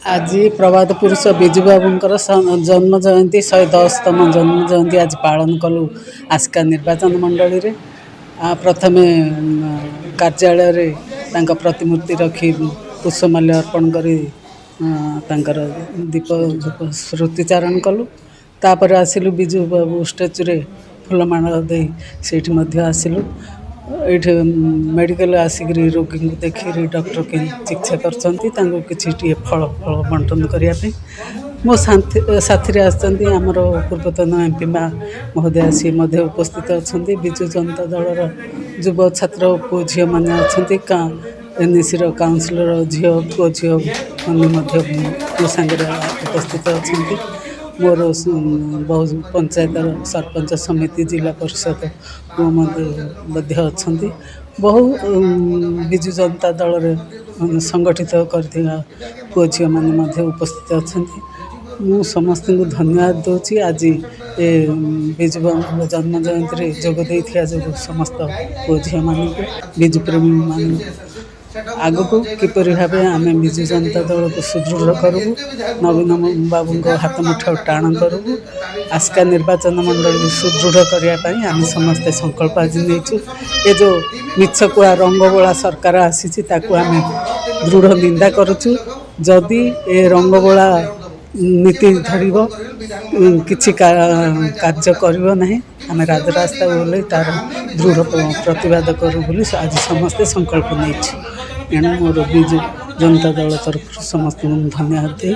ଆଜି ପ୍ରବାଦ ପୁରୁଷ ବିଜୁ ବାବୁଙ୍କର ଜନ୍ମ ଜୟନ୍ତୀ, 110ତମ ଜନ୍ମ ଜୟନ୍ତୀ ଆଜି ପାଳନ କଲୁ ଆସ୍କା ନିର୍ବାଚନ ମଣ୍ଡଳୀରେ। ପ୍ରଥମେ କାର୍ଯ୍ୟାଳୟରେ ତାଙ୍କ ପ୍ରତିମୂର୍ତ୍ତି ରଖି ପୁଷ୍ପମାଲ୍ୟ ଅର୍ପଣ କରି ତାଙ୍କର ଦୀପ ଧୂପ ସ୍ମୃତିଚାରଣ କଲୁ। ତାପରେ ଆସିଲୁ, ବିଜୁ ବାବୁ ଷ୍ଟାଚୁରେ ଫୁଲମାଳ ଦେଇ ସେଇଠି ମଧ୍ୟ ଆସିଲୁ। ଏଇଠି ମେଡ଼ିକାଲ ଆସିକିରି ରୋଗୀଙ୍କୁ ଦେଖିକିରି, ଡକ୍ଟର କେମିତି ଚିକିତ୍ସା କରୁଛନ୍ତି, ତାଙ୍କୁ କିଛି ଟିକେ ଫଳ ଫଳ ବଣ୍ଟନ କରିବା ପାଇଁ। ମୋ ସାଥିରେ ଆସିଛନ୍ତି ଆମର ପୂର୍ବତନ ଏମ୍ ପି ମା ମହୋଦୟା, ସିଏ ମଧ୍ୟ ଉପସ୍ଥିତ ଅଛନ୍ତି। ବିଜୁ ଜନତା ଦଳର ଯୁବ ଛାତ୍ର ପୁଅ ଝିଅମାନେ ଅଛନ୍ତି, ଏନ୍ଏସିର କାଉନସିଲର ଝିଅ ପୁଅ ଝିଅ ମାନେ ମଧ୍ୟ ମୋ ସାଙ୍ଗରେ ଉପସ୍ଥିତ ଅଛନ୍ତି। ମୋର ବହୁ ପଞ୍ଚାୟତର ସରପଞ୍ଚ, ସମିତି, ଜିଲ୍ଲା ପରିଷଦ ପୁଅ ମଧ୍ୟ ଅଛନ୍ତି। ବହୁ ବିଜୁ ଜନତା ଦଳରେ ସଂଗଠିତ କରିଥିବା ପୁଅ ଝିଅମାନେ ମଧ୍ୟ ଉପସ୍ଥିତ ଅଛନ୍ତି। ମୁଁ ସମସ୍ତଙ୍କୁ ଧନ୍ୟବାଦ ଦେଉଛି, ଆଜି ଏ ବିଜୁ ବାବୁଙ୍କ ଜନ୍ମ ଜୟନ୍ତୀରେ ଯୋଗ ଦେଇଥିବା ଯୋଗୁଁ ସମସ୍ତ ପୁଅ ଝିଅମାନଙ୍କୁ, ବିଜୁ ପ୍ରେମୀମାନଙ୍କୁ। ଆଗକୁ କିପରି ଭାବେ ଆମେ ବିଜୁ ଜନତା ଦଳକୁ ସୁଦୃଢ଼ କରିବୁ, ନବୀନ ବାବୁଙ୍କ ହାତ ମୁଠାକୁ ଟାଣ କରିବୁ, ଆସ୍କା ନିର୍ବାଚନ ମଣ୍ଡଳୀକୁ ସୁଦୃଢ଼ କରିବା ପାଇଁ ଆମେ ସମସ୍ତେ ସଂକଳ୍ପ ଆଜି ନେଇଛୁ। ଏ ଯେଉଁ ମିଛକୁହା ରଙ୍ଗବୋଳା ସରକାର ଆସିଛି, ତାକୁ ଆମେ ଦୃଢ଼ ନିନ୍ଦା କରୁଛୁ। ଯଦି ଏ ରଙ୍ଗବୋଳା ନୀତି ଧରିବ, କିଛି କାର୍ଯ୍ୟ କରିବ ନାହିଁ, ଆମେ ରାଜରାସ୍ତାକୁ ଓହ୍ଲେଇ ତା'ର ଦୃଢ଼ ପ୍ରତିବାଦ କରୁ ବୋଲି ଆଜି ସମସ୍ତେ ସଂକଳ୍ପ ନେଇଛୁ। ଏଣୁ ମୋର ବିଜୁ ଜନତା ଦଳ ତରଫରୁ ସମସ୍ତଙ୍କୁ ମୁଁ ଧନ୍ୟବାଦ ଦିଏ।